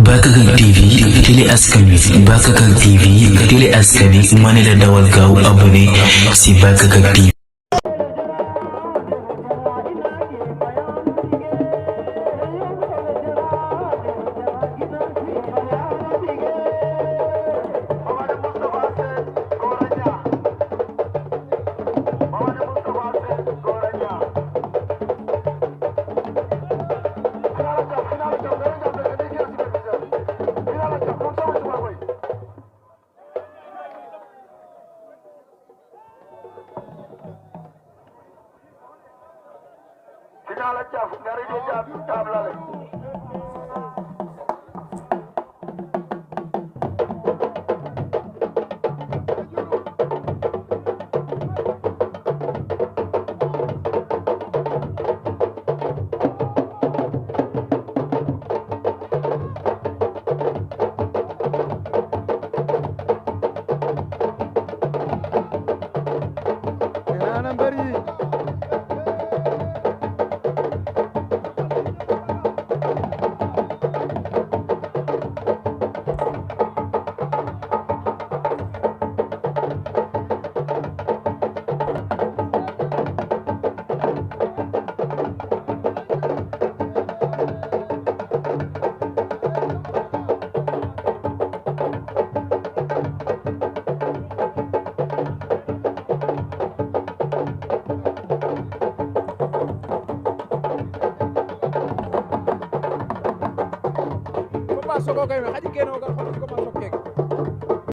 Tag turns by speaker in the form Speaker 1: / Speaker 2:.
Speaker 1: Bakakak TV télé askan wi Bakakak TV télé askan wi ma ne la dawal gaaw abonné si Bakakak TV.
Speaker 2: Final chaf ngari de chaf tabla le
Speaker 3: Sogo kay me xaji keno ga